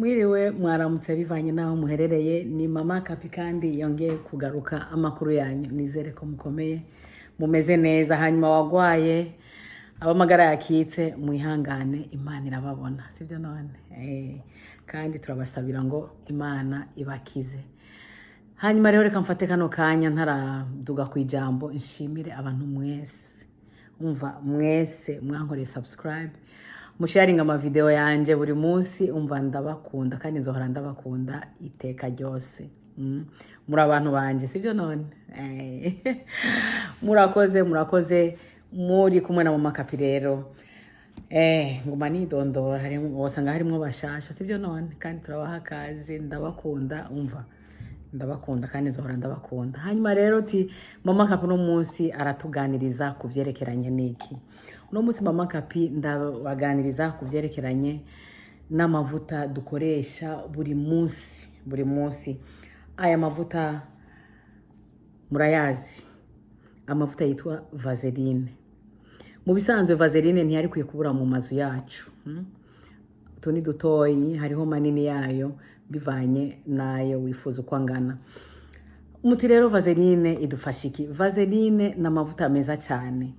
Mwiriwe, mwaramutse, bivanye n'aho muherereye. Ni Mama Kapi kandi yongeye kugaruka. Amakuru yanyu? Nizere ko mukomeye, mumeze neza. Hanyuma wagwaye, abamagara yakitse, mwihangane, Imana irababona, sibyo none? Kandi turabasabira ngo Imana ibakize. Hanyuma rero reka mfate kano kanya ntaraduga ku ijambo, nshimire abantu mwese, umva, mwese mwankoreye subscribe, musharinga amavideo yanje buri munsi. Umva, ndabakunda kandi nzohora ndabakunda iteka ryose. Muri abantu banje, sibyo none? Murakoze, murakoze. Muri kumwe na Mama Kapi rero. Nguma nidondora, harimo wasanga harimo bashasha, sibyo none? Kandi turabaha akazi. Ndabakunda, umva, ndabakunda kandi nzohora ndabakunda. Hanyuma rero ti Mama Kapi uno munsi aratuganiriza ku vyerekeranye n'iki? Uno munsi Mama Kapi ndabaganiriza ku vyerekeranye n'amavuta dukoresha buri munsi, buri munsi. Aya mavuta murayazi, amavuta yitwa Vaseline. Mu bisanzwe Vaseline ntiyari kwiye kubura mu mazu yacu. Utu ni dutoyi, hariho manini yayo, bivanye n'ayo wifuza uko angana. Umuti rero, Vaseline idufasha iki? Vaseline ni amavuta meza cyane.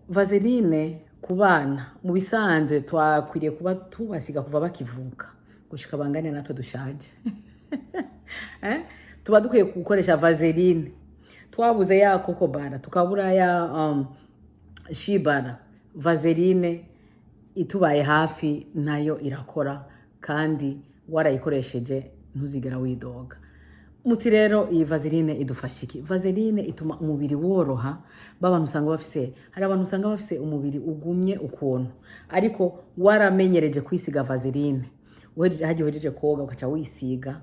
Vaseline ku bana, mu bisanzwe twakwiriye kuba tubasiga kuva bakivuka gushika bangane natwe dushaje. Eh? Tuba dukwiye gukoresha Vaseline. Twabuze ya cocoa butter, tukabura ya shea butter, Vaseline itubaye hafi nayo irakora, kandi warayikoresheje ntuzigera widoga. Muti rero iyi Vaseline idufasha iki? Vaseline ituma umubiri woroha. Babantu usanga bafise, hari abantu usanga bafise umubiri ugumye ukuntu, ariko waramenyereje kwisiga Vaseline, uhejeje hagiye, uhejeje koga ukaca wisiga,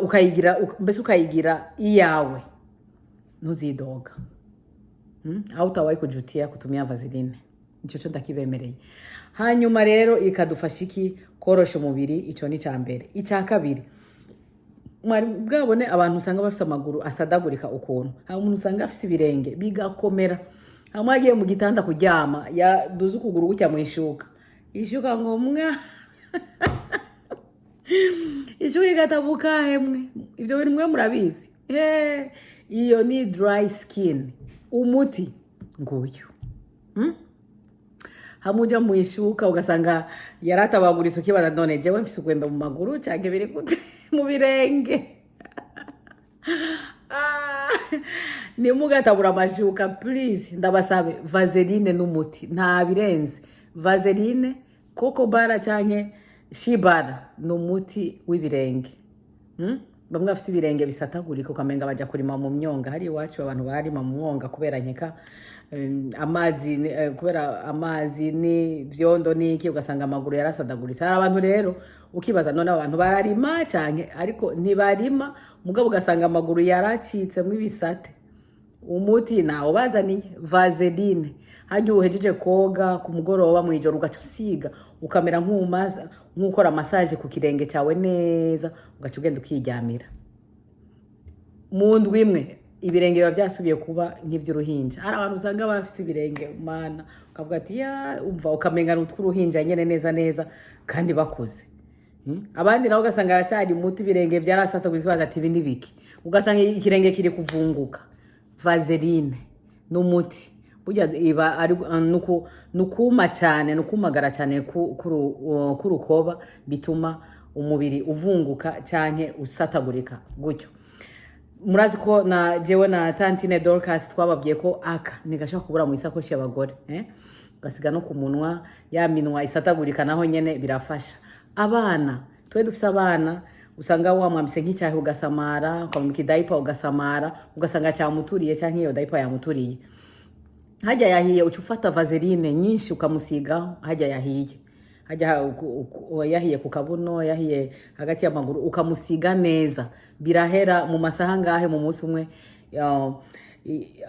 ukayigira mbese ukayigira iyawe, ntuzidoga. Hautawahi kujutia kutumia Vaseline, ico co ndakibemereye. Hanyuma rero ikadufasha iki? Korosha umubiri, ico ni ca mbere. Icya kabiri, mwari bwabone abantu usanga bafise amaguru asadagurika ukuntu? Hari umuntu usanga afise ibirenge bigakomera, hamwe agiye mu gitanda kuryama, yaduze ukuguru gutya mu ishuka, ishuka ngo mwa, ishuka igatabuka. Hemwe, ibyo bintu mwe murabizi. He, iyo ni dry skin. Umuti nguyu. Hamwe uja mu ishuka ugasanga yaratabaguritse, ukibaza: "None jewe mfise ugwembe mu maguru canke biri gute mu birenge?" Ah, ntimugatabura amashuka, please, ndabasabe. Vaseline n'umuti, nta birenze. Vaseline, cocoa butter canke shea butter ni umuti w'ibirenge. Bamwe bafite ibirenge bisatagurika, ukamenga bajya kurima mu myonga. Hari iwacu abantu barima mu mwonga kubera nkeka amazi kubera amazi ni vyondo niki, ugasanga amaguru yarasadaguritse. Hari abantu rero ukibaza: "None abantu bararima cyane?" Ariko ntibarima, mugabo ugasanga amaguru yaracitsemwo ibisate. Umuti nawo bazaniye, Vaseline. Hajya uhejeje koga ku mugoroba, mu ijoro ugaca usiga, ukamera nk'ukora massage ku kirenge cyawe neza, ugaca ugenda ukiryamira. Mu ndwi imwe ibirenge biba byasubiye kuba nk'iby'uruhinja. Hari abantu usanga bafise ibirenge, mana, ukavuga ati: "Ya," umva, ukamenga ni utw'uruhinja nyene neza neza, kandi bakuze. Abandi nabo ugasanga aracyari muto, ibirenge byarasataguritse, baza ati: "Ibi ni biki?" Ugasanga ikirenge kiri kuvunguka. Vaseline ni umuti. Burya iba ari nukuma cyane, nukumagara cyane k'urukoba, bituma umubiri uvunguka canke usatagurika gutyo. Murazi ko na jewe na tantine Dorcas twababwiye ko aka ntigashobora kubura mu isakoshi y'abagore, eh? Ugasiga no ku munwa, ya minwa isatagurika, naho nyene birafasha. Abana, twe dufise abana, usanga wamwambise nk'icyahi ugasamara, ukamwambika idiaper ugasamara, ugasanga cyamuturiye canke iyo diaper yamuturiye hajya yahiye, uca ufata Vaseline nyinshi ukamusigaho hajya yahiye, hajya yahiye ku kabuno, yahiye hagati y'amaguru, ukamusiga neza, birahera mu masaha angahe, mu munsi umwe,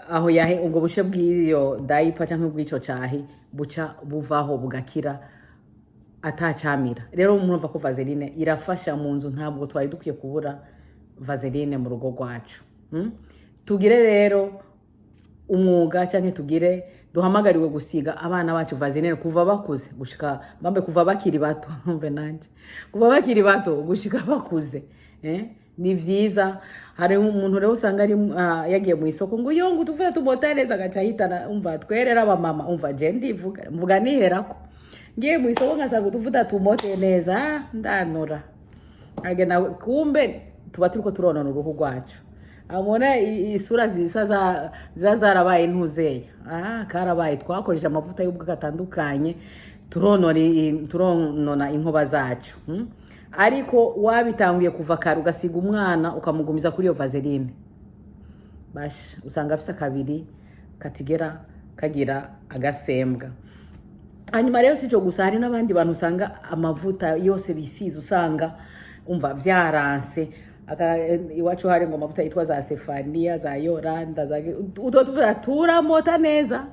aho yahe, ubwo bushe bw'iyo diaper cyangwa bw'icyo cyahi buca buvaho, bugakira atacyamira. Rero murumva ko Vaseline irafasha mu nzu, ntabwo twari dukwiye kubura Vaseline mu rugo rwacu. Tugire rero umwuga cyangwa tugire Duhamagariwe gusiga abana bacu vaseline kuva bakuze gushika bambe, kuva bakiri bato, mbe nanje, kuva bakiri bato gushika bakuze, eh? Ni vyiza. Hari umuntu rero usanga ari yagiye mu isoko ngo yo ngo utuvuta tumota neza, agaca ahitana. Umva, twerera abamama, umva, je ndivuga, mvuga niherako, ngiye mu isoko ngasanga utuvuta tumote neza, ndanura agenda, kumbe tuba turiko turonona uruhu rwacu. Amona isura zisa za zarabaye ntuzeya, karabaye, twakoresheje amavuta y'ubwoko atandukanye, turonona inkoba zacu. Ariko wabitanguye kuva kare, ugasiga umwana, ukamugumiza kuri iyo vaseline, basha usanga afise akabiri katigera kagira agasembwa. Hanyuma rero si icyo gusa, hari n'abandi bantu usanga amavuta yose bisize, usanga umva byaranse. Iwacu hari ngo amavuta yitwa za Sefania, za Yoranda, za utwo tuvuta turamota neza.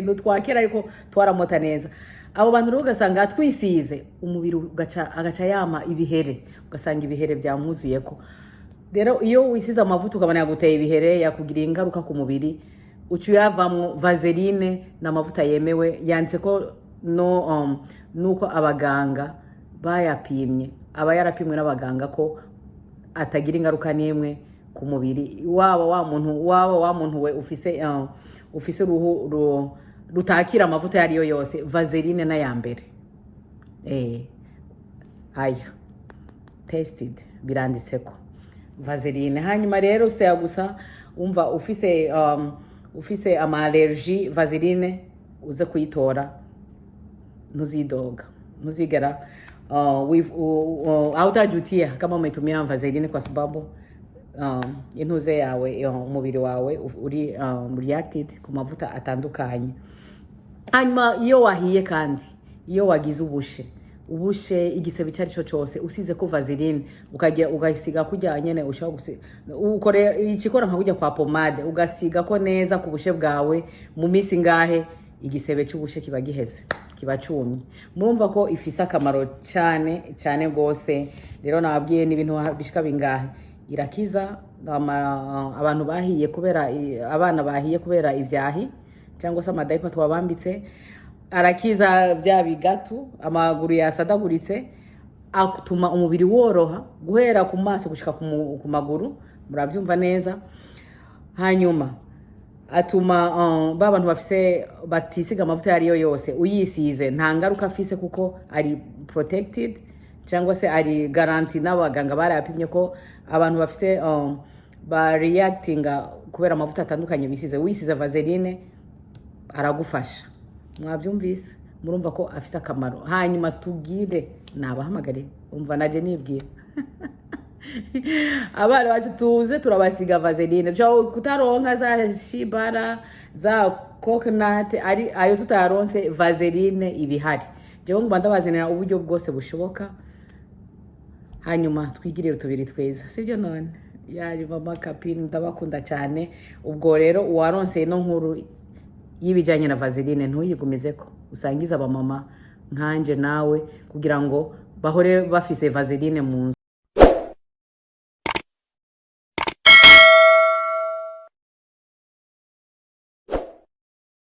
Nutwakera ariko twaramota neza. Abo bantu rero ugasanga twisize umubiri ugaca, agaca yama ibihere, ugasanga ibihere byamwuzuyeko. Rero iyo wisize amavuta ukabona yaguteye ibihere, yakugiriye ingaruka ku mubiri, uca uyavamwo. Vaseline ni amavuta yemewe, yanditse ko no nuko abaganga bayapimye, aba yarapimwe n'abaganga ko atagira ingaruka n'imwe ku mubiri. Waba wa muntu we ufise uruhu rutakira amavuta ayo ariyo yose, vaseline n'aya mbere. Aya tested, biranditseko vaseline. Hanyuma rero seya gusa, umva, ufise ama allergie, vaseline uze kuyitora, ntuzidoga, ntuzigera hautajutia kama umetumia vaseline, kwa sababu intuze yawe, umubiri wawe uri reacted ku mavuta atandukanye. Hanyuma iyo wahiye, kandi iyo wagize ubushe, igisebe icyo ari cyo cyose, usize ko vaseline, ukajya ugasiga kujya nyene ushobora gusiga, ukore ikikora nka kujya kwa pomade, ugasiga ko neza ku bushe bwawe, mu minsi ngahe igisebe cy'ubushe kiba giheze, kiba cumye. Murumva ko ifise akamaro cyane cyane rwose. Rero nababwiye n'ibintu bishika bingahe irakiza. Abantu bahiye kubera abana bahiye kubera ivyahi cyangwa se ama diaper twabambitse, arakiza bya bigatu, amaguru yasadaguritse, atuma umubiri woroha guhera ku maso gushika ku maguru, murabyumva neza. Hanyuma atuma ba bantu bafise batisiga amavuta ayo ariyo yose, uyisize nta ngaruka afise, kuko ari protected cyangwa se ari garanti n'abaganga barayapimye ko abantu bafise ba reactinga kubera amavuta atandukanye bisize, wisize vaseline aragufasha. Mwabyumvise, murumva ko afise akamaro. Hanyuma tugire nabahamagare, umva naje nibwira, abana bacu tuze turabasiga vaseline. Dushobora kutaronka za shea butter, za coconut, ari ayo tutayaronse, vaseline ibihari. Jewe nguma ndabazanira uburyo bwose bushoboka, hanyuma twigirire utubiri twiza, sibyo? None yari mama Kapini, ndabakunda cyane. Ubwo rero uwaronse ino nkuru y'ibijyanye na vaseline, ntuyigumizeko, usangize abamama nkanje nawe kugira ngo bahore bafise vaseline mu nzu.